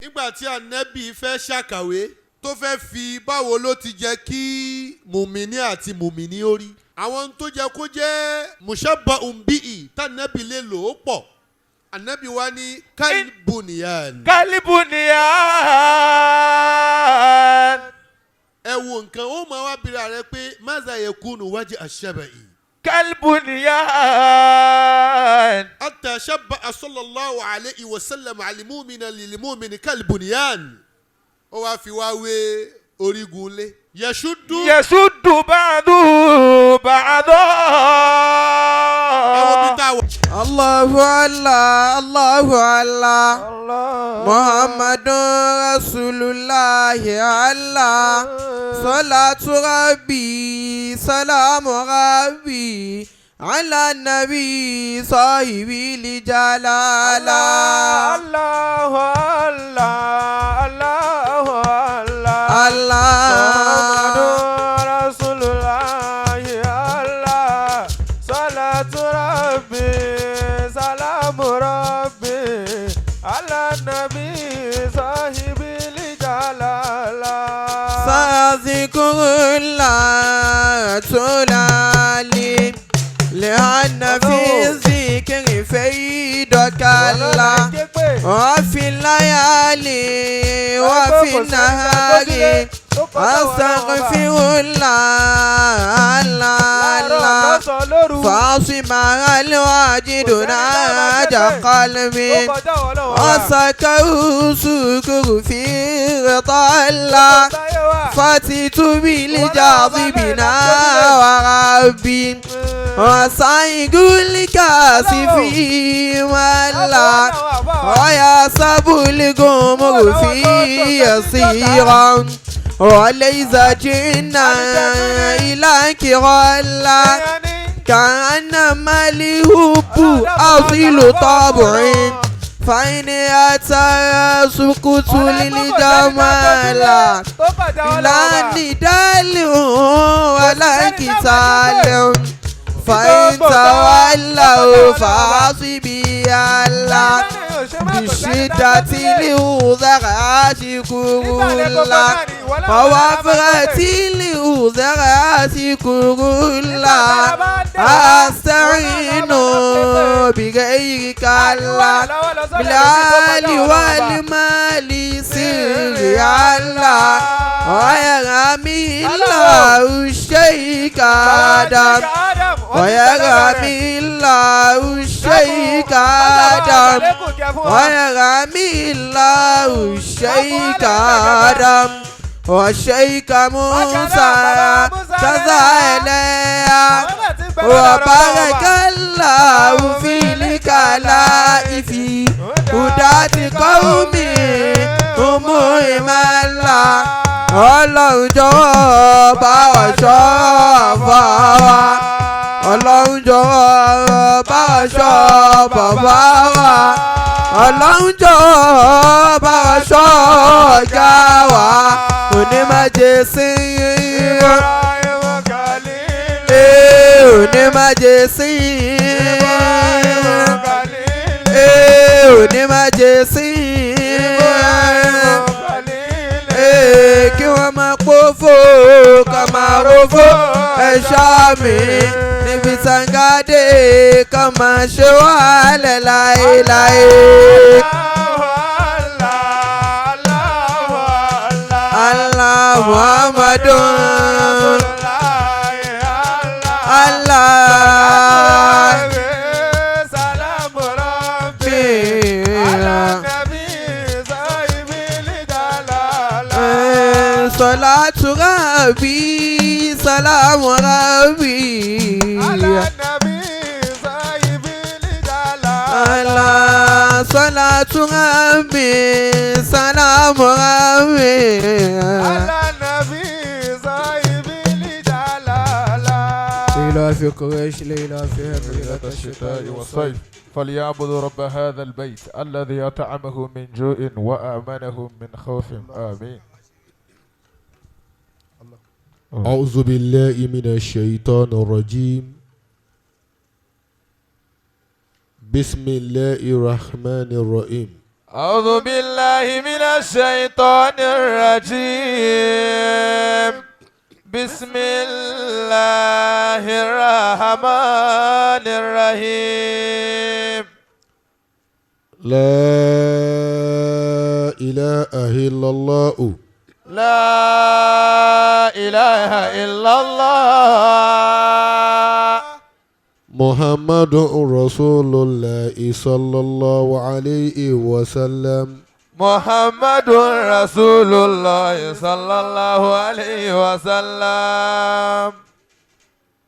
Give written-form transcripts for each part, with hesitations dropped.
Nígbà tí Ànábì fẹ́ ṣàkàwé, tó fẹ́ fi báwo ló ti jẹ́ kí mùmíní àti mùmíní ó rí, àwọn tó jẹ́ kó jẹ́ mushabbahun bihi tànàbì lè lò ó pọ̀. Ànábì wa ní kalbuniyan. Kalibuniyan. Ẹ wo nǹkan, ó máa wá bira rẹ pé maza yakunu wajh ash-shabahi. Kalibuniyan. Hatta shabbaha sallallahu alayhi wa sallam al-mu'mina lil-mu'mini kalbuniyan. Ó wá fi wá wé orígun lé. Yẹ̀ṣúdú. Yasudu ba'du ba'da. Ẹ wo bí tá a wà. Allahu Allah, Allahu Allah, Muhammadun Rasulullah Allah, Salatu Rabbi, Salamu Rabbi, ala Nabi, sahibi li jalala. Allahu Allah, Allahu Allah. Allah. Muhammadun Rasulullah Allah. Salatu Rabbi, Salamu Rabbi, ala Nabi, sahibi li jalala. سأذكر الله تلالي لأن في الذكر فيدك الله وفي الليالي وفي النهار أستغفر الله الله الله. فاصم الواجد ناجى قلبي وسكر سكر في غطاء الله فاتت بالجاذبنا وربي وسعيد الكاس في ولا ويحسب الجمر في يسيرا وليس جنا إلى كغلا كأنما الحب أصيل طبع فإن أتى سكوت للجمال لا ندال ولا قتال فإن تولوا فحسبي الله بشدة الأوزر أشكر الله ووفرة الأوزر أشكر الله أستعين بغيرك الله بالآل والمال سر الله ويرمي الله الشيك آدم ويرمي الله الشيك آدم ويرمي الله الشيك آدم والشيك موسى كذلك وبارك الله في الكلائف هداة قومي هم الله. Ọlọ́run jọ̀wọ́ bá wa ṣọ́ àfà wa. Ọlọ́run jọ̀wọ́ bá wa ṣọ́ bàbá wa. Ọlọ́run jọ̀wọ́ bá wa ṣọ́ ọ̀gá wa. Onímọ̀jẹ̀ sí onímọ̀jẹ̀ sí onímọ̀jẹ̀ sí kí wọ́n máa pòfo ká máa rofo ẹ̀ṣọ́ mi níbi sàngádé ká máa ṣe wàhálẹ̀ láéláé. Allah Muhammadun Allah Salatu Rabbi, Salamu Rabbi. Allah, Salatu Rabbi, Salamu Rabbi. ليلى في قريش ليلى في رحلة الشتاء والصيف فليعبدوا رب هذا البيت الذي أطعمهم من جوع وآمنهم من خوف. آمين. أعوذ بالله من الشيطان الرجيم. بسم الله الرحمن الرحيم. أعوذ بالله من الشيطان الرجيم بسم الله الرحمن الرحيم لا إله إلا الله لا إله إلا الله محمد رسول الله صلى الله عليه وسلم محمد رسول الله صلى الله عليه وسلم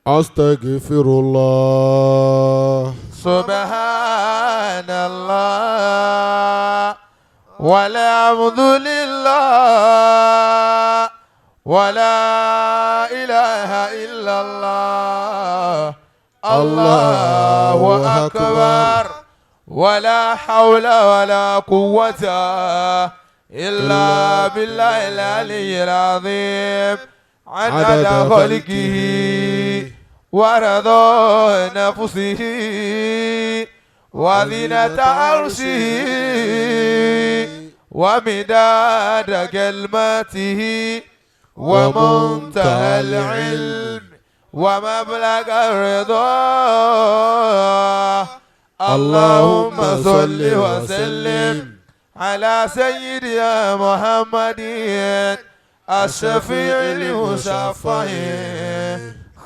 أستغفر الله سبحان الله والحمد لله ولا إله إلا الله الله أكبر ولا حول ولا قوة إلا بالله العلي العظيم عدد خلقه ورضا نفسه وزنة عرشه ومداد كلماته ومنتهى العلم ومبلغ الرضا اللهم صل وسلم على سيدنا محمد الشفيع المشفع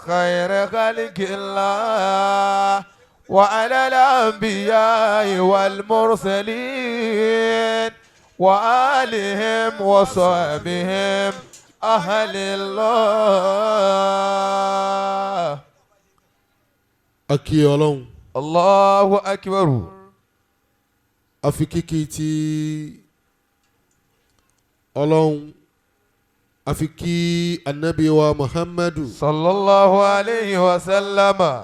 خير خلق الله وعلى الأنبياء والمرسلين وآلهم وصحبهم أهل الله Akí Ọlọ́run الله أكبر afi kíkí ti Ọlọ́run afi kí anabi wa Muhammadu صلى الله عليه وسلم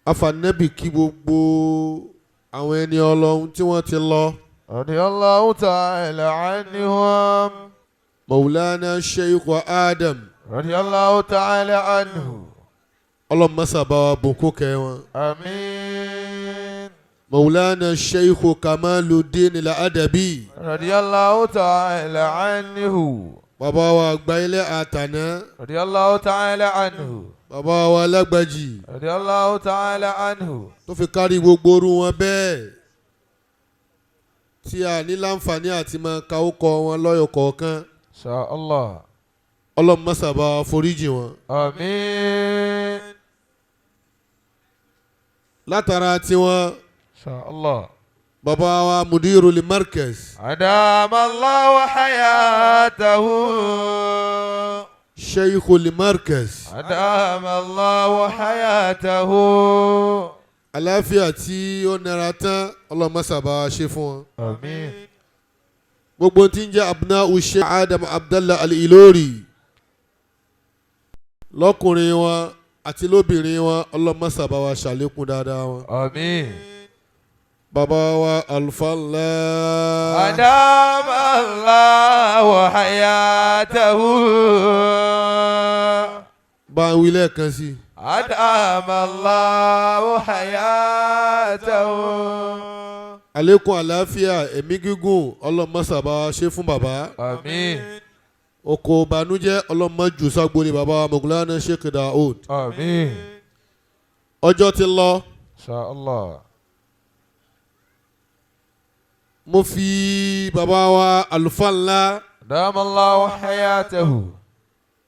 afa anabi kí gbogbo àwọn ẹni Ọlọ́run tí wọ́n ti lọ. رضي الله تعالى عنهم Maulana Sheikh Adam رضي الله تعالى عنه Ọlọ́run mọ́sá bá wa bùkún kẹ́ wọn. آمين Maulana Sheikh Kamaluddin Al-Adabi رضي الله تعالى عنه bàbá wa àgbà ilé àtàná رضي الله تعالى عنه bàbá wa alágbàjì رضي الله تعالى عنه tó fi kárí gbogbo orú wọn bẹ́ẹ̀ tí a ní láǹfààní àti máa ka ókọ wọn lọ́yọ̀ kọ̀ọ̀kan إن شاء الله Ọlọ́run mọ́sá bá wa foríjì wọn. آمين látara tiwọn إن شاء الله bàbá wa mudirul markaz أدام الله حياته sheikhul markaz أدام الله حياته àlàáfíà tí ó nara tán Ọlọ́run mọ́sá bá wa ṣe fún wọn. آمين gbogbo tí ń jẹ́ abna'u Sheikh Adam Abdallah Al-Ilori lọ́kùnrin wọn àti lóbìnrin wọn Ọlọ́run mọ́sá bá wa ṣàlékún dáadáa wọn. آمين bàbá wa alfàlà أدام الله حياته bá ń wí lẹ́ẹ̀kan sí i. أدام الله حياته àlékún àlàáfíà ẹ̀mí gígùn Ọlọ́run mọ́sá bá wa ṣe fún bàbá. آمين oko ìbànújẹ́ Ọlọ́run má jù ságbóni bàbá wa Mọ̀gúlánà Sheikh Daoud. آمين ọjọ́ ti lọ إن شاء الله mo fi bàbá wa àlùfáà ńlá أدام الله حياته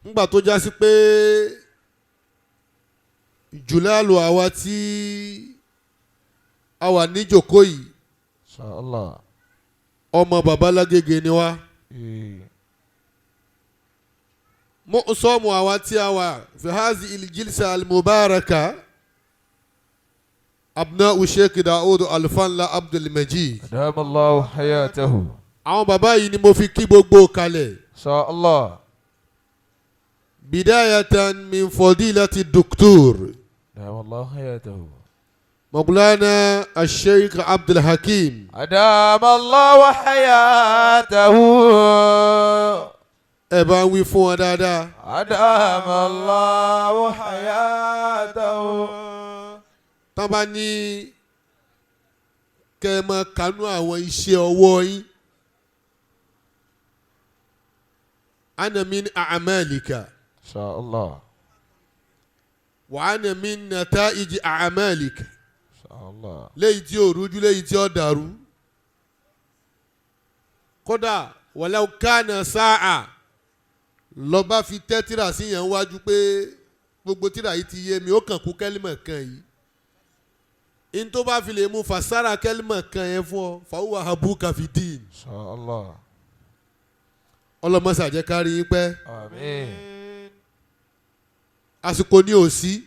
ńgbà tó já sí pé jùlálù àwa tí a wà níjòkó yìí إن شاء الله ọmọ bàbá Lágége ni wá. إيه. mo sọmù àwa tí a wà fi hazi iljilsa almubaraka abna'u Sheikh Daoud Alfanla Abdulmajid. أدام الله حياته àwọn bàbá yìí ni mo fi kí gbogbo kalẹ̀ إن شاء الله bidayatan min fadilati doctor أدام الله حياته Maulana Sheikh Abdulhakeem. أدام الله حياته ẹ bá ń wí fún wọn dáadáa. أدام الله حياته tán bá ní Kẹ́ ẹ máa kanú àwọn iṣẹ́ ọwọ́ yín. Ana min a'malika. Insha Allah. Wa ana min nata'iji a'malika. Insha Allah. Léyìí tí ò rújú, léyìí tí ó dàrú. Kódà walau kana sáà lọ́ba fi tẹ́ tíra sí yẹn wájú pé gbogbo tíra yìí ti yé mi, ó kàn kú kẹ́límọ̀ kan yìí. In tó bá fi lè mú fasara kẹ́límọ̀ kan yẹn fún ọ, fahuwa abuka fi dín. Insha Allah. Ọlọ́mọṣà jẹ́ ká rí yín pẹ́. Àmín. Àsìkò ní òsí.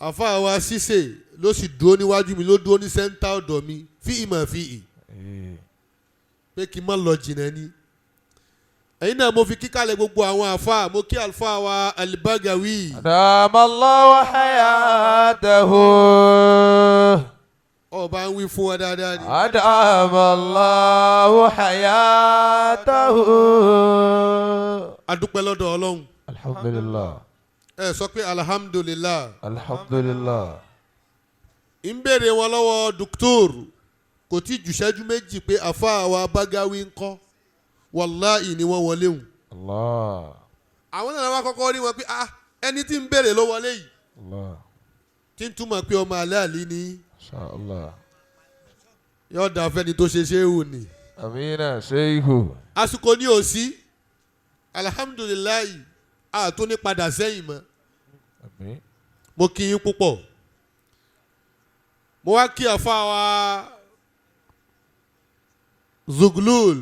Àfáà wa Ṣíṣe ló sì dúró níwájú mi, ló dúró ní sẹ́ńtà ọ̀dọ̀ mi, fi ìmọ̀ fi ì pé kí n má lọ jìnnà ni. Ẹ̀yin náà mo fi kíkàlẹ̀ gbogbo àwọn àfáà, mo kí àlùfáà wa Al-Bagawi. Adamallahu hayatahu. Ọba ń wí fún wa dáadáa ni. Adamallahu hayatahu. A dúpẹ́ lọ́dọ̀ Ọlọ́run. Alhamdulillah. Ẹ sọ pé alhamdulillah. Alhamdulillah. Ń béèrè wọn lọ́wọ́ dùkútòrù kò tí jù ṣẹ́jú méjì pé àfáà wa Bagawi ń kọ́, wàláì ni wọ́n wọlé hùn. Allah. Àwọn náà wá kọ́kọ́ rí wọn pé ah, ẹni tí ń béèrè ló wọlé yìí. Allah. Tí ń túmọ̀ pé ọmọ aláàlí ni. Insha Allah. Yóò dà fẹ́ni tó ṣe ṣé wù ni. Amina Sheikhu. Àsìkò ní òsí, alhamdulilayi, àtún ní padà sẹ́yìn mọ́. Àmín. Mo kí yín púpọ̀. Mo wá kí àfa wa Zuglul.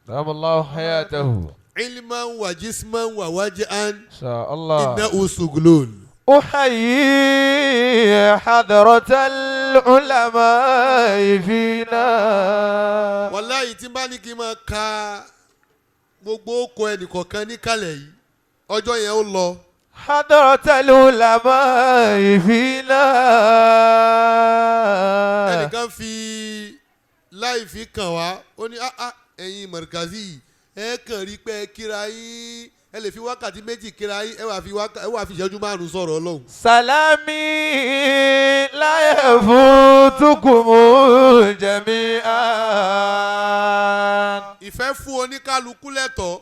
Adamallahu hayatahu. Ilman wa jisman wa wajhan. Insha Allah. Innahu Zuglul. أحيي حضرة العلماء فينا. Wàláyé tí n bá ní kí n máa ka gbogbo okò ẹnìkọ̀ọ̀kan níkàlẹ̀ yìí, ọjọ́ yẹn ó lọ. حضرة العلماء فينا. Ẹnìkan fi láì fi kàn wá, ó ní ah ah, ẹ̀yin mọ̀rìkàzí yìí, ẹ kàn rí pé ẹ kíra yín, ẹ lè fi wákàtí méjì kíra yín, ẹ wà fi ìṣẹ́jú márùn-ún sọ̀rọ̀ Ọlọ́run. سلامي لا يفوتكم جميعا. Ìfẹ́ fún oníkálukú lẹ́tọ̀ọ́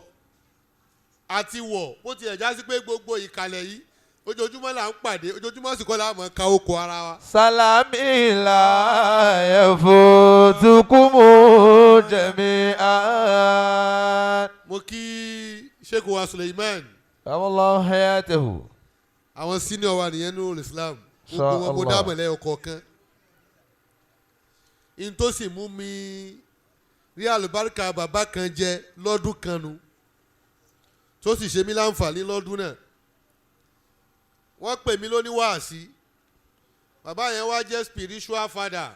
àti wọ̀, bó tiẹ̀ já sí pé gbogbo ìkàlẹ̀ yìí ojoojúmọ́ là ń pàdé, ojoojúmọ́ sì kọ́ là mọ̀ ká oko ara wa. سلامي لا يفوتكم جميعا. Mo kí Sheikh wa Suleiman. الله حياته. Àwọn senior wa nìyẹn ní Islam, gbogbo wọn mo Allah. dámọ̀ lẹ́yọ kọ̀ọ̀kan. In tó sì mú mi rí àlùbáríkà bàbá kan jẹ lọ́dún kan nu, tó sì ṣe mí láǹfààní lọ́dún náà, wọ́n pè mí lóní wáàsí. Bàbá yẹn wá jẹ́ spiritual father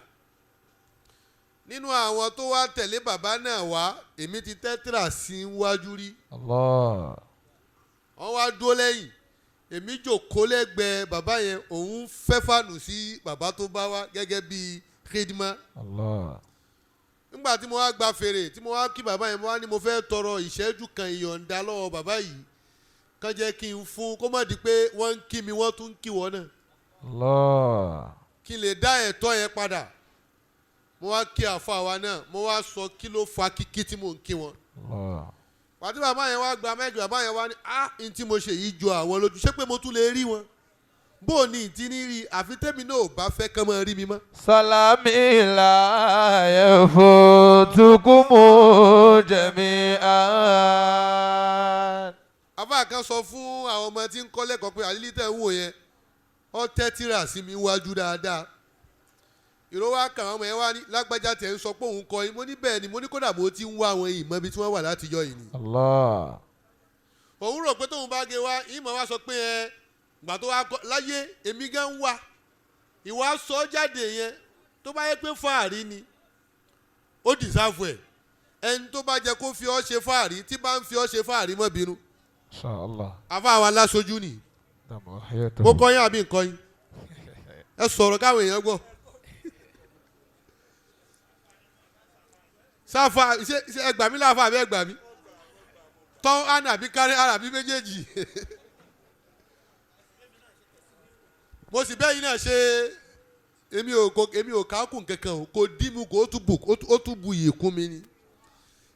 nínú àwọn tó wá tẹ̀lé bàbá náà wá. Èmi ti tẹ́tìrà sí wájú rí. Allah. Wọ́n wá dúró lẹ́yìn, èmi jòkó lẹ́gbẹ̀ẹ́ bàbá yẹn, òun fẹ́ fànù sí bàbá tó bá wá gẹ́gẹ́ bíi khidma. Allah. Nígbà tí mo wá gba fèrè tí mo wá kí bàbá yẹn, mo wá ní mo fẹ́ tọrọ ìṣẹ́jú kan ìyọ̀ǹda lọ́wọ́ bàbá yìí kàn jẹ́ kí n fún kó má di pé wọ́n ń kí mi, wọ́n tún ń kí wọ́n náà. Allah. Kí n lè dá ẹ̀tọ́ yẹn padà. Mo wá kí àfa wa náà, mo wá sọ kí ló fa kíkí tí mò ń kí wọn. Allah. Pàtí bàbá yẹn wá gba mẹ́jọ, bàbá yẹn wá ní ah, n tí mo ṣe yìí jọ àwọn lójú, ṣé pé mo tún lè rí wọn bó o ní ìdí ní rí, àfi tẹ́mi náà ò bá fẹ́ kán máa rí mi mọ́. سلامي لا يفوتكم جميعا. Àfáà kan sọ fún àwọn ọmọ tí ń kọ́ lẹ́kọ̀ọ́ pé àlílí tẹ̀ ń wò yẹn, ọ tẹ́ tíra sí mi wájú dáadáa. Ìró wa kà, àwọn ọmọ yẹn wá ní lágbájá tẹ̀ ń sọ pé òun kọ yín. Mo ní bẹ́ẹ̀ ni, mo ní kódà mo ti ń wá àwọn ìmọ̀ ibi tí wọ́n wà látijọ́ yìí ni. Allah. Òun rò pé tóun bá gé wa ìmọ̀ wa sọ pé ẹ gbà tó wá kọ láyé, èmi gan ń wá ìwà sọ jáde yẹn, tó bá yẹ pé fàárí ni ó dìsáfù ẹ̀, ẹni tó bá jẹ kó fi ọ́ ṣe fàárí, tí bá ń fi ọ́ ṣe fàárí, mọ́ bínú. Insha Allah. Àfa wa lásojú ni. Dàmú hayatahu. Mo kọ́ yín àbí nǹkan yín, ẹ sọ̀rọ̀ káwọn èèyàn gbọ́. Sáfà ṣe ṣe ẹgbà mí láfa àbí ẹgbà mí tọ́ àná àbí kárí ara àbí méjèèjì. Mo sì bẹ́ẹ̀ yín náà ṣe Èmi ò kákùn kankan o, kò dí mi, kò ó tún bù ó tún bu iyì kún mi ni.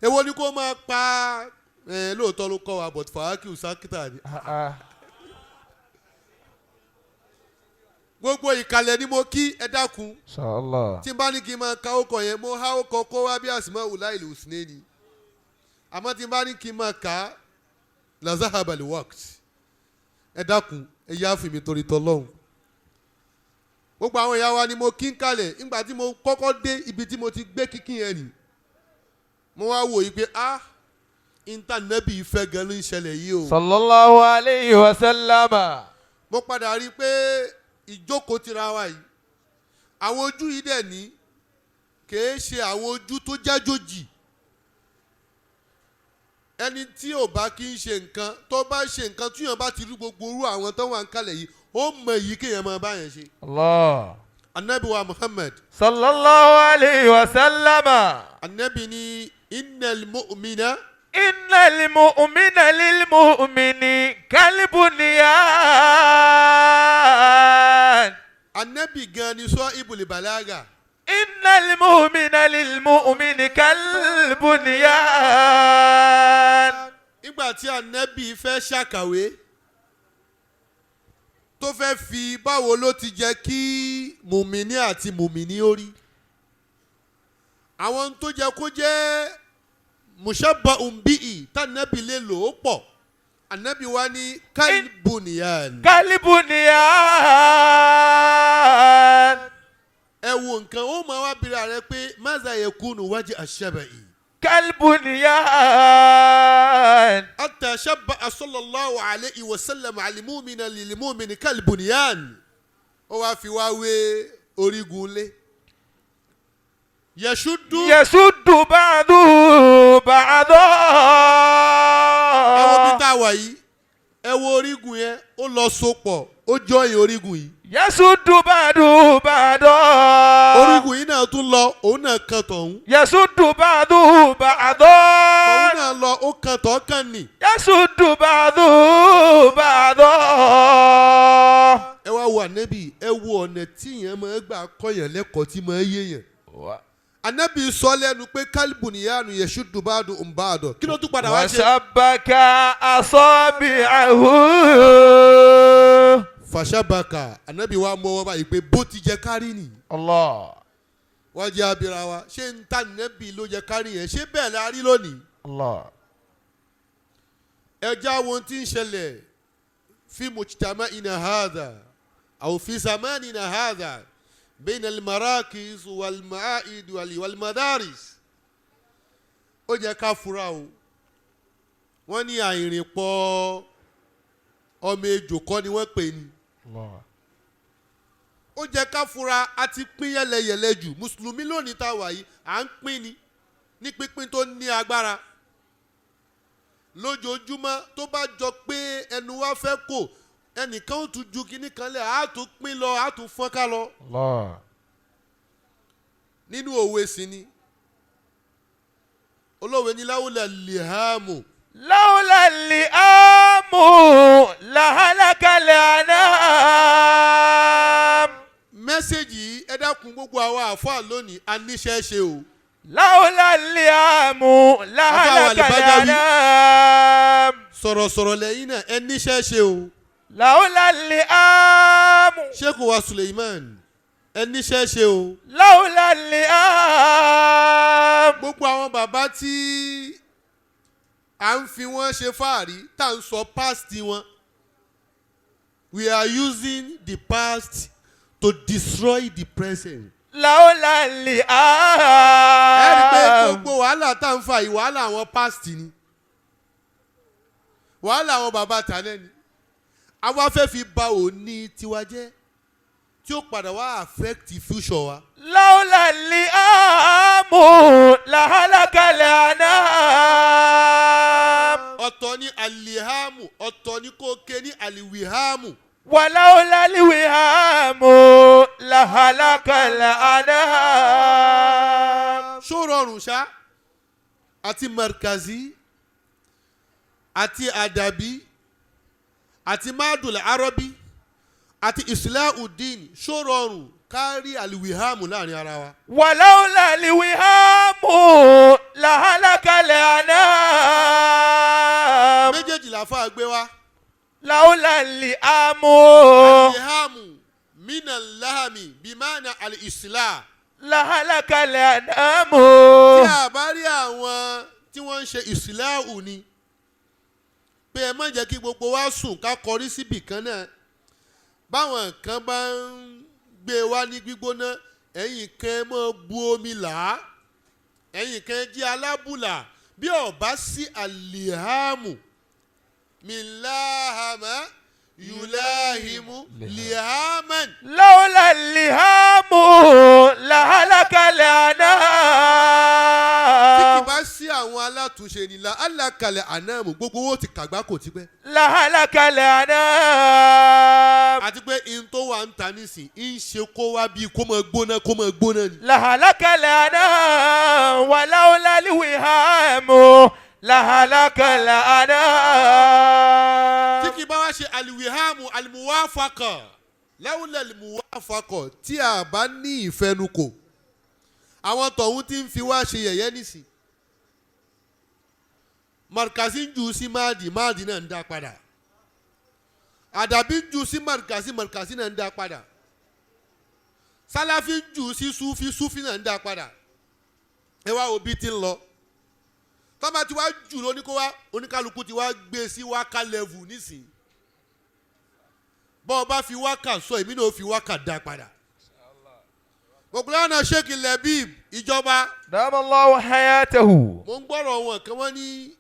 Èwo ni kó máa pa ẹ? Lóòótọ́ ló kọ́ wa, but fàákì sákítà ni. Ah, ah. Gbogbo ìkàlẹ̀ ni mo kí, ẹ dákun. Inshallah. Tí n bá ní kí n máa ka ókọ yẹn, mo há ókọ kó wá bí àsìmọ́ wùlá ìlú òsínẹ́ ni, àmọ́ tí n bá ní kí n máa kà á, lazahaba worked. Ẹ dákun, ẹ yá fún mi torí tọlọ́hún. Gbogbo àwọn ìyá wa ni mo kí ń kalẹ̀. Nígbà tí mo kọ́kọ́ dé ibi tí mo ti gbé kíkí yẹn nì, mo wá wò yí pé, ah, intanẹ́bì ìfẹ́ gan ló ń ṣẹlẹ̀ yìí o. Sallallahu alayhi wa sallama. Mo padà rí i pé ìjókòó tira wa yìí, àwọn ojú yìí dẹ̀ ní kìí ṣe àwọn ojú tó jájòjì. Ẹni tí ò bá kí ń ṣe nǹkan, tó bá ṣe nǹkan, tíyàn bá ti rí gbogbo irú àwọn tó wà ń kalẹ̀ yìí, ó mọ èyí kéèyàn máa bá yẹn ṣe. Allah. Anabi wa Muhammad. Sallallahu alayhi wa sallama. Anabi ni innal mu'mina. Innal mu'mina lil mu'mini kalbunyan. Anabi gan ni sọ ibùlì balaga. Innal mu'mina lil mu'mini kalbunyan. Nígbà tí anabi fẹ́ ṣàkàwé, tó fẹ́ fi báwo ló ti jẹ́ kí mùmíní àti mùmíní ó rí, àwọn tó jẹ́ kó jẹ́ mushabba umbi'i tànàbí lè lò ó pọ̀, anabi wa ní kalbuniyan. Kalbunyan. Ẹ wo nǹkan, ó máa wá bira rẹ pé maza yakunu wájú ash-shaba'i. Kalbunyan. Hatta shabba'a sallallahu alayhi wa sallam al-mu'mina lil-mu'mini kal-bunyan. Ó wá fi wá wé orígun lé yẹ̀ṣúdú. Yasuddu ba'duhu ba'da. Ẹ wo bí tá a wà yìí, ẹ wo orígun yẹn, ó lọ so pọ̀, ó jọyìn orígun yìí. Yasuddu ba'duhu ba'da. Orígun yìí náà tún lọ, òun náà kan tọ̀hún. Yasuddu ba'duhu ba'da. Tọ̀hún náà lọ, ó kan tọ̀ kan nì. Yasuddu ba'duhu ba'da. Ẹ wá wo ànábì, ẹ wo ọ̀nà tí yẹn máa gbà kọ́yàn lẹ́kọ̀ọ́ tí máa yéèyàn. Ànábì sọ lẹ́nu pé kálíbùnìyànù yẹ̀ṣúdù bá dùn ń bá dọ̀, kí ló tún padà wá ṣe? Washabbaka asabi'ahu. Fàṣàbàkà, ànábì wa mọ wọn báyìí pé bó ti jẹ kárí nì. Allah. Wọ́n jẹ́ abira wa, ṣé ń ta ànábì ló jẹ kárí yẹn? Ṣé bẹ́ẹ̀ la rí lónìí? Allah. Ẹ já wo ohun tí ń ṣẹlẹ̀ fi mujtama'ina hadha aw fi zamanina hadha bayna al-marakis wal-ma'ahid wal-madaris. Ó jẹ́ ká fura o. Wọ́n ní àìrìnpọ̀ ọmọ ejò kọ́ ni wọ́n pè ní. Allah. Ó jẹ́ ká fura, a ti pín yẹlẹyẹlẹ jù. Mùsùlùmí lónìí tá a wà yìí, à ń pín ni ní pínpín tó ní agbára lójoojúmọ́. Tó bá jọ pé ẹnu wa fẹ́ kò, ẹnìkan ó tún ju kinní kan lẹ̀, á tún pín lọ, á tún fọ́n ká lọ. Allah. Nínú òwe sí ni olówe ní láwùlẹ̀ lihamu. Lawla li'amu lahalaka al'anam. Message yìí, ẹ dákun, gbogbo àwa àfáà lónìí, a níṣẹ́ ṣe o. Lawla li'amu lahalaka Àfáà Àlìbájáwí. al'anam. Sọ̀rọ̀sọ̀rọ̀ lẹ́yìn náà, ẹ níṣẹ́ ṣe o. Lawla li'amu. Sheikh wa Suleiman, ẹ níṣẹ́ ṣe o. Lawla li'am. Gbogbo àwọn bàbá tí à ń fi wọ́n ṣe fáàrí, tá à ń sọ past wọn, we are using the past to destroy the present. Lawla li'am. Ẹ rí i pé gbogbo wàhálà tá à ń fa yìí, wàhálà àwọn past ni, wàhálà àwọn bàbá tàlẹ́ ni. Àwa fẹ́ fi ba òní tiwa jẹ́, tí ó padà wá affect future wa. Lawla li'amu lahalaka al'anam. Ọ̀tọ̀ ní alihamu, ọ̀tọ̀ ní kò ké ní aliwihamu. Walaula liwihamu lahalaka al'anam. Ṣó rọrùn ṣá? Àti markazi àti àdàbí àti madul arabi. Àti islahudeen ṣó rọrùn kárí aliwihamu láàrin ara wa. ولولا الوهام لهلك الأنام. Méjèèjì làáfàá gbé wá. لولا اللئام. Aliwihamu mina lahami bimana alislah. لهلك الأنام. Tí a bá rí àwọn tí wọ́n ń ṣe ìsìláhù ni pé ẹ má jẹ́ kí gbogbo wa sùn ká kọrí síbì kan náà, báwọn kan bá ń gbé wa ní gbígbóná, ẹ̀yìn kan ẹ mọ́ bu omi là á, ẹ̀yìn kan ẹ jẹ́ alábùlà. Bí ọba sí alihamu milahama yulahimu lihaman. لولا اللئام لهلك Tí kì الأنام. Bá sí àwọn alátúnṣe ni la alákalẹ̀ ànáàmù gbogbo owó ti kàgbá kò ti pẹ́. لهلك الأنام. Àti pé in tó wà ń ta nísìn ń ṣe kó wá bíi kó máa gbóná, kó máa gbóná ni. لهلك الأنام ولولا الوهام لهلك الأنام. Tí kì bá wá ṣe aliwihamu alimuwafakọ lẹ́wọ̀lẹ̀ alimuwafakọ tí a bá ní ìfẹnukò, àwọn tọ̀hún ti ń fi wá ṣe yẹ̀yẹ́ nísìn. Markazi ń jù sí máàdì, máàdì náà ń dá padà. Àdàbí ń jù sí markazi, markazi náà ń dá padà. Sálàfí ń jù sí súfí, súfí náà ń dá padà. Ẹ wá wo bí ti ń lọ. Tọ́ba ti wá jù lóní kó wá oníkálukú ti wá gbé sí wákà level nísìnyí. Bọ́ ọ bá fi wákà sọ, èmi náà ó fi wákà dá padà. Ògùnlànà Sheikh Lebib ìjọba. دام الله حياته. Mo ń gbọ́rọ̀ wọn kan, wọ́n ní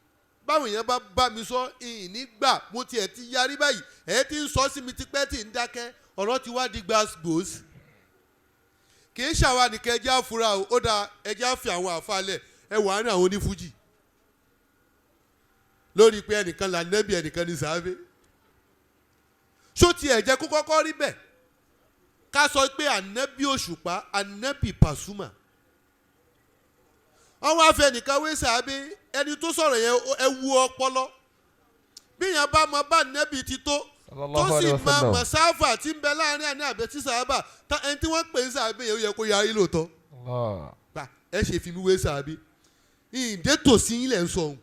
báwọn èèyàn bá bá mi sọ ìyìn nígbà mo tiẹ̀ ti yarí báyìí, ẹ̀ ti ń sọ sí mi tipẹ́ tí ń dákẹ́, ọ̀rọ̀ ti wá di gbàgbós. Kì í ṣàwa nìkan, ẹjẹ́ àfúrà o. Ó dáa, ẹjẹ́ àfi àwọn àfalẹ̀ ẹ wà á ní àwọn onífújì lórí pé ẹnìkan là nẹ́bì, ẹnìkan ní sàáfẹ́. Ṣó tiẹ̀ jẹ́ kó kọ́kọ́ rí bẹ́ẹ̀ ká sọ pé ànẹ́bì Òṣùpá, ànẹ́bì Pàṣúmà, wọ́n wá fẹ́ nìkan wé sàábé? Ẹni tó sọ̀rọ̀ yẹn, ẹ wu ọpọlọ. Bí yẹn bá mọ bá nẹ́bì ti tó, tó sì mọ mọ̀sáfà tí ń bẹ láàrin àní àbẹ tí sàábà ẹni tí wọ́n pè ń sàábé yẹn, ó yẹ kó yarí lóòótọ́. Gbà ẹ ṣe fi mí wé sàábé, ìdè tòsí yín lẹ̀ ń sọ òun.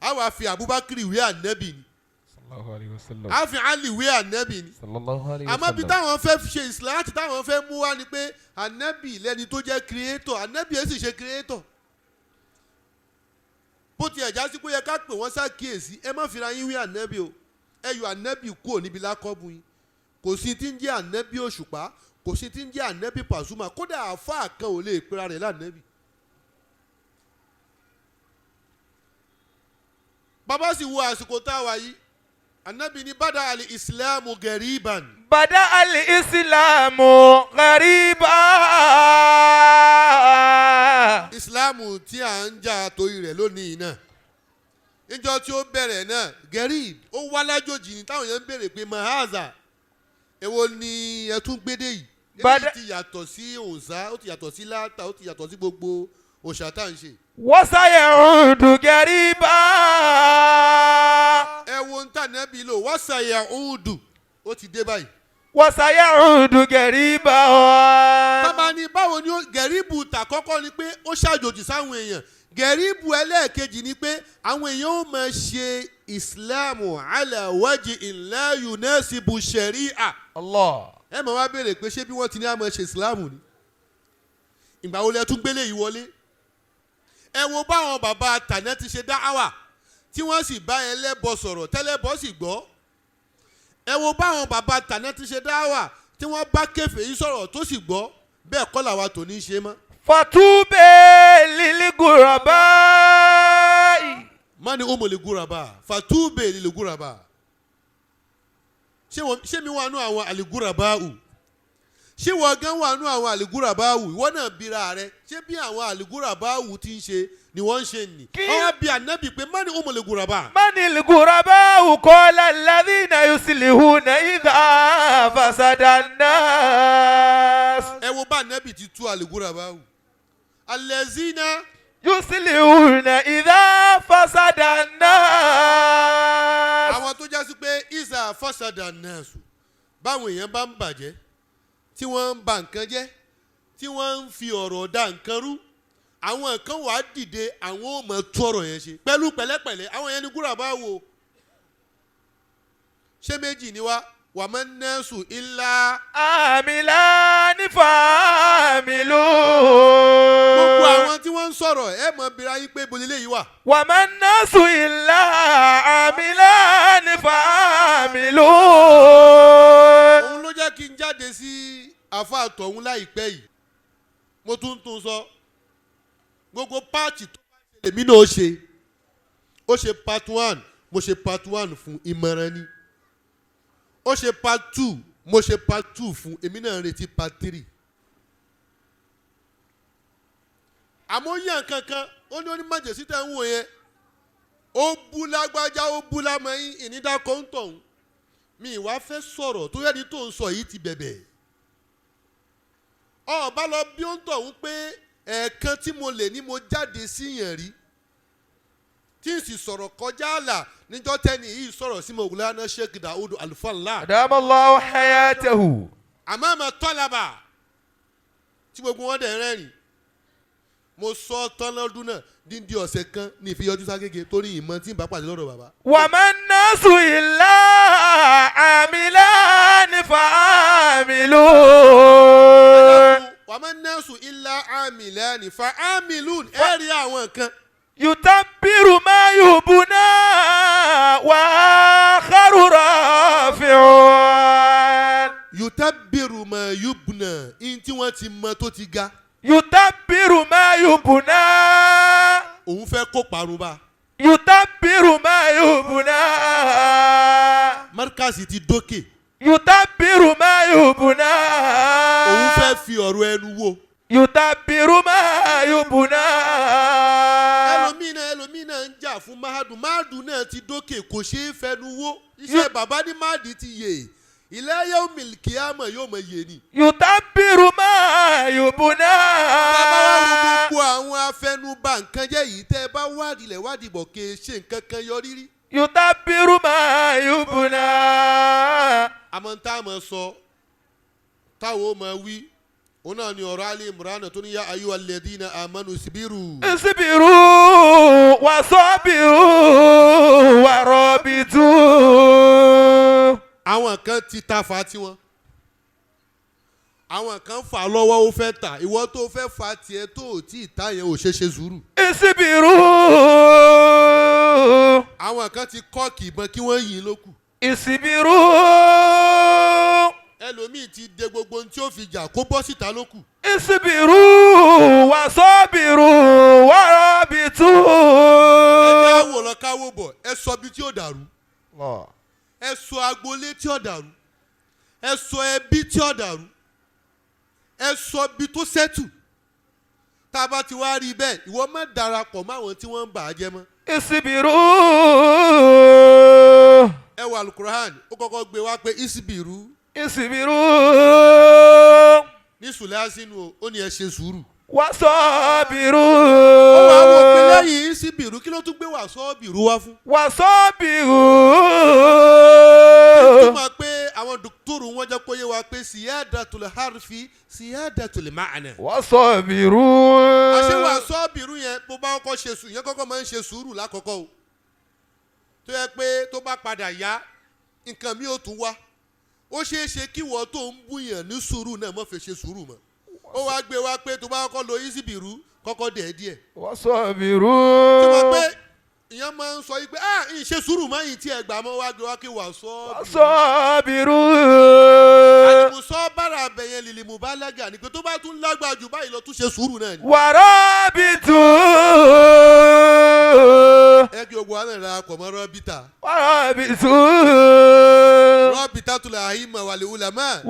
A wá fi Abubakar wé ànẹ́bì ni, a fi Ali wé ànẹ́bì ni. Àmọ́ bí táwọn fẹ́ ṣe ìsìláàtì táwọn fẹ́ mú wá ni pé ànẹ́bì lẹ́ni tó jẹ́ creator, ànẹ́bì yẹn sì ṣe creator. Bó tiẹ̀ já sí pé yẹ ká pè wọ́n ṣàkíyèsí, ẹ má fira yín wí ànẹ́bì o, ẹ yọ ànẹ́bì kúrò níbi lákọ́bù yín. Kò sí tí ń jẹ́ ànẹ́bì Òṣùpá, kò sí tí ń jẹ́ ànẹ́bì Pàṣúmà, kódà àáfàá kan ò lè pera rẹ̀ lánẹ́bì. Bàbá sì wo àsìkò tá a wà yìí, ànẹ́bì ní bàdà àlì ìsìlámù gẹ̀ríban. بدأ الإسلام غريبا. Ìsìláàmù tí à ń jà torí rẹ̀ lónìí náà, níjọ́ tí ó bẹ̀rẹ̀ náà, gẹ̀rí ó wá lájòjì ní táwọn èèyàn ń béèrè pé mahaza, èwo ni ẹ tún gbédè yìí? Eléyìí ti yàtọ̀ sí òòṣà, ó ti yàtọ̀ sí láàtà, ó ti yàtọ̀ sí gbogbo òòṣà tá à ń ṣe. وسيعود غريبا. Ẹ wo ń tà nẹ́bí lò, wọ́sàyà òòdù, ó ti dé báyìí. وسيعود غريبا. Bàbá ní báwo ni gẹ̀ríbù tàkọ́kọ́ ni pé ó ṣàjòjì sáwọn èèyàn. Gẹ̀ríbù ẹlẹ́ẹ̀kejì ni pé àwọn èèyàn ó máa ṣe ìsìláàmù ala wajhi la yunasibu sharia. Allah. Ẹ máa wá béèrè pé ṣé bí wọ́n ti ní àmọ́ ṣe ìsìláàmù ni, ìgbà wo lẹ tún gbélé yìí wọlé? Ẹ wo báwọn bàbá tàná ti ṣe dáhàwà tí wọ́n sì bá ẹlẹ́bọ sọ̀rọ̀, tẹ́lẹ́bọ sì gbọ́. Ẹ wo báwọn bàbá tàná ti ṣe dáhàwà tí wọ́n bá kèfèrí sọ̀rọ̀ tó sì gbọ́. Bẹ́ẹ̀ kọ́ làwa tò ní í ṣe mọ́. فتوبى للغرباء. Mani umuli guraba fatube lili guraba. Ṣé mi wà nù àwọn àlìgúrabá wù? Ṣé wọ́n gan wà nù àwọn àlìgúrabá wù? Ìwọ náà bira rẹ, ṣé bí àwọn àlìgúrabá wù ti ń ṣe ni wọ́n ń ṣe nì? Wọ́n bí ànábì pé mani umuli guraba. من الغرباء؟ قال الذين يصلحون إذا فسد الناس. Ẹ wo bá ànábì ti tú àlìgúrabá wù, alẹ́zínà يصلحون إذا فسد الناس. Àwọn tó jásí pé isa fasada nẹ́ẹ̀sù Báwọn èèyàn bá ń bàjẹ́, tí wọ́n ń ba nǹkan jẹ́, tí wọ́n ń fi ọ̀rọ̀ da nǹkan rú, àwọn kan wàá dìde, àwọn ò mọ̀ tú ọ̀rọ̀ yẹn ṣe pẹ̀lú pẹ̀lẹ́pẹ̀lẹ́. Àwọn yẹn ní gúrà bá wò ṣé méjì ni wá wà má nẹ́sù ilá. عاملان فعاملون. Gbogbo àwọn tí wọ́n ń sọ̀rọ̀, ẹ mọ̀ bíra yín pé bolilé yìí wà. وما الناس إلا عاملان فعاملون. Òun ló jẹ́ kí n jáde sí àfa àtọ̀hún láìpẹ́ yìí. Mo tún tún sọ, gbogbo part tó bá ṣe lèmi náà ṣe. Ó ṣe part one, mo ṣe part one fún, ìmọ̀ràn ni. Ó ṣe part two, mo ṣe part two fún, èmi náà ń retí part three. Àmọ́ ó yàn kankan, ó ní onímọ̀jẹ̀sí tẹ̀ ń wò yẹn, ó bú lágbájá, ó bú lámọ́yìn, ìnídàkọ̀ ń tọ̀hún. Mi ìwà fẹ́ sọ̀rọ̀ tó yẹ́ni tó ń sọ yìí ti bẹ̀bẹ̀. Ọba lọ bí ó ń tọ̀hún pé ẹ̀ẹ̀kan tí mo lè ní mo jáde síyàn rí tí n sì sọ̀rọ̀ kọjá àlà níjọ́ tẹ́ni yìí sọ̀rọ̀ sí Mọ̀wúlánà Sheikh Daoud Alfanla. أدام الله حياته. Àmọ́ àmọ́ tọ́lábà tí gbogbo wọn dẹ̀ rẹ́rìn. Mo sọ tán lọ́dún náà, díndín ọ̀sẹ̀ kan ní ìfiyọjú ságége torí ìmọ̀ tí n bá pàdé lọ́dọ̀ bàbá. وما الناس إلا عاملان فعاملون. Wàmọ́ nẹ́sù ilá àmìlẹ́ni fa àmìlún, ẹ rí àwọn kan. يتبر ما يبنى وآخر رافع. Yùtá bèrò mọ̀ yùbùnà in tí wọ́n ti mọ tó ti ga. يتبر ما يبنى. Òun fẹ́ kó parun bá. يتبر ما يبنى. Márkàsì ti dókè. يتبر ما يبنى. Òun fẹ́ fi ọ̀rọ̀ ẹnu wo. يتبر ما يبنى. Ẹlòmínà ń jà fún Mahadu. Mahadu náà ti dókè, kò ṣeé fẹnu wó. Iṣẹ́ bàbá ní Mahadi ti yè, ilé yóò mílíkì àmọ̀ yóò mọ̀ yé ni. يتبر ما يبنى. Bàbá wa wo gbogbo àwọn afẹnubà nǹkan jẹ́ yìí, tẹ́ ẹ bá wádìí lẹ̀ wádìí bọ̀ kí ẹ ṣe nǹkan kan yọ rírí. يتبر ما يبنى. Àmọ́ tá a mọ̀ sọ, táwọn ó mọ̀ wí, òun náà ni ọ̀rọ̀ Ali Imran tó ní yá ayú alladhina amanu sibiru. اصبروا وصابروا ورابطوا. Àwọn kan ti ta fa tiwọn, àwọn kan fà á lọ́wọ́, ó fẹ́ tà. Ìwọ tó fẹ́ fa tiẹ̀ tó ò tí ì ta yẹn, ò ṣe ṣe sùúrù. اصبروا. Àwọn kan ti kọ́ọ̀kì ìbọn kí wọ́n yìn lókù. اصبروا. Ẹlòmíì ti de gbogbo ohun tí ó fi jà kó bọ́ síta lókù. اصبروا وصابروا Ẹ ورابطوا. ká wò lọ, ká wò bọ̀, ẹ sọ ibi tí ó dàrú, ẹ sọ agboolé tí ó dàrú, ẹ sọ ẹbí tí ó dàrú, ẹ sọ ibi tó sẹ́tù. Tá a bá ti wá rí bẹ́ẹ̀, ìwọ má darapọ̀ mọ́ àwọn tí wọ́n ń bà á jẹ́ mọ́. اصبروا. Ẹ wà alukur'an, ó kọ́kọ́ gbé wá pé isibiru. اصبروا. Ní sùlẹ́sìnù o, ó ní ẹ ṣe sùúrù. وصابروا. Ó wàá wò pé lẹ́yìn isibiru, kí ló tún gbé wà sọ́ọ̀bìrú wá fún? وصابروا. Túmọ̀ pé àwọn dòkítọ́rù wọn jẹ́ kó yé wa pé siyadatul harfi siyadatul ma'na. وصابروا. Àṣé wà sọ́ọ̀bìrú yẹn, bó bá kọ́kọ́ ṣe sùúrù yẹn, kọ́kọ́ máa ń ṣe sùúrù lákọ̀ọ́kọ́ o, tó yẹ pé tó bá padà yá, nǹkan mi ò tún wá. Ó ṣeé ṣe kí wọ́n tó ń búyàn ní sùúrù náà mọ̀ fẹ́ ṣe sùúrù mọ́. Ó wá gbé wá pé tó bá kọ́kọ́ lo ìsìbìrú, kọ́kọ́ dẹ̀ díẹ̀. وصابروا. Tí wọ́n pé ìyẹn máa ń sọ yìí pé ah, ìṣe sùúrù mọ́ yìí tí ẹ gbà mọ́, wá gbé wá kí wà sọ́ọ̀bìrú. وصابروا. Àlùmùsọ bára abẹ̀yẹn lìlìmù bá lága ni pé tó bá tún lágbàá jù báyìí lọ, tún ṣe sùúrù náà ni. ورابطوا. Ẹ kí ogun wa náà ra pọ̀ mọ́ rọ́bìtà. ورابطوا. Rọ́bìtà tó lè àhìmọ̀ wàlẹ̀ wùlàmọ́.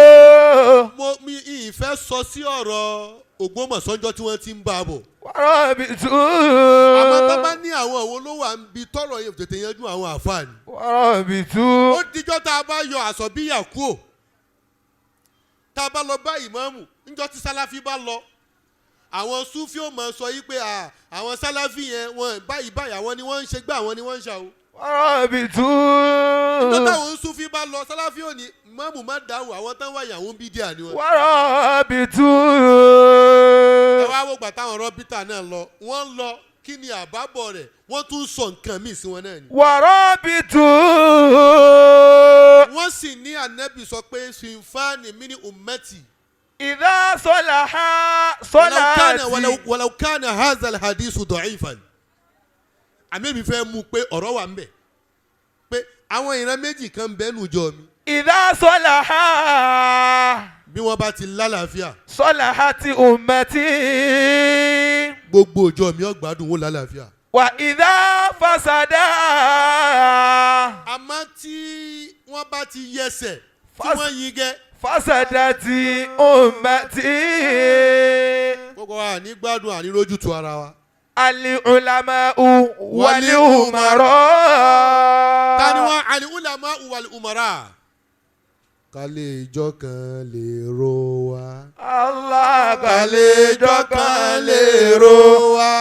ورابطوا. Mo mi ìfẹ́ sọ sí ọ̀rọ̀ Ògbómọ̀ṣọ́njọ́ tí wọ́n ti ń bá a bọ̀. ورابطوا. Àmọ́ tó bá ní àwọn òwò ló wà ń bi tọrọ yẹn tètè yanjú àwọn àfààní. ورابطوا. Ó dijọ́ tá a bá yọ àsọ̀bíyà kúò, tá a bá lọ bá ìmáàmù níjọ́ tí sáláfí bá lọ, àwọn súfì ò mọ̀ sọ yí pé àwọn sáláfí yẹn wọn báyìí báyìí, àwọn ni wọ́n ń ṣe gbá, àwọn ni wọ́n ń ṣàwò. ورابطوا Nígbà táwọn Sufi bá lọ, Sálàfí ò ní mọ́mù má dáhùn, àwọn tán wáyà àwọn bídíà ni wọn. ورابطوا Ẹ wá wò gbà táwọn rọ́bìtà náà lọ, wọ́n lọ, kí ni àbábọ̀ rẹ̀? Wọ́n tún sọ nǹkan míì sí wọn náà ni. ورابطوا Wọ́n sì ní Ànábì sọ pé sinfani mini ummati. إذا صلح ولو كان صلاتي ولو كان هذا الحديث ضعيفا, àmì mi fẹ́ mú pé ọ̀rọ̀ wà ń bẹ̀ pé àwọn ìran méjì kan ń bẹ nù jọ mi. إذا صلح Bí wọ́n bá ti lálàáfíà, صلحت أمتي gbogbo ìjọ mi ó gbádùn, wọn lálàáfíà. وإذا فسدا Àmọ́ tí wọ́n bá ti yẹsẹ̀ tí wọ́n yin gẹ́, فسدت أمتي. Gbogbo wa ní gbádùn, àrírójútu ara wa. العلماء والأمراء. Ta ni wọn? Al-ulama wal-umara. Kálẹ̀ ìjọ kan lè ro wa. Allah. Kálẹ̀ ìjọ kan lè ro wa.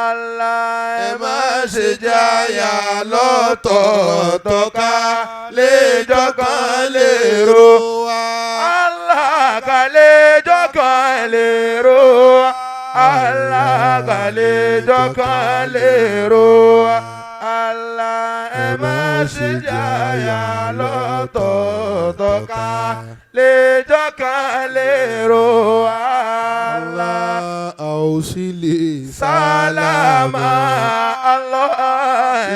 Allah. Ẹ má ṣe jáyà lọ́tọ̀ọ̀tọ̀, ká lè jọ kan lè ro wa. Allah, kàlejò kan lè ro. Allah, kàlejò kan lè ro. Allah, ẹ má ṣe jáyà lọ́tọ̀ọ̀tọ̀, kàlejò kan lè ro. Allah. Àwòsílẹ̀ Sálámà Allah.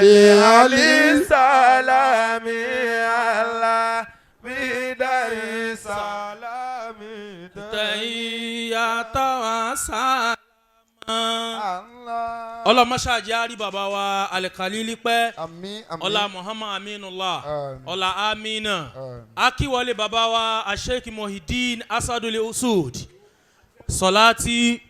Lè Ali Ali. Sálámì Allah bídàrí sálámì. Tẹ̀yàtọ̀ sálámà. Ọlọ́mọṣáàjì àrí bàbá wa Alikalili pẹ́. Àmín, àmín. Ọlá Muhammad Aminullah. Àmín. Ọlá Amina. Àmín. Akíwọlé bàbá wa Asheik Mohideen Asadule Usud Sọláàtì.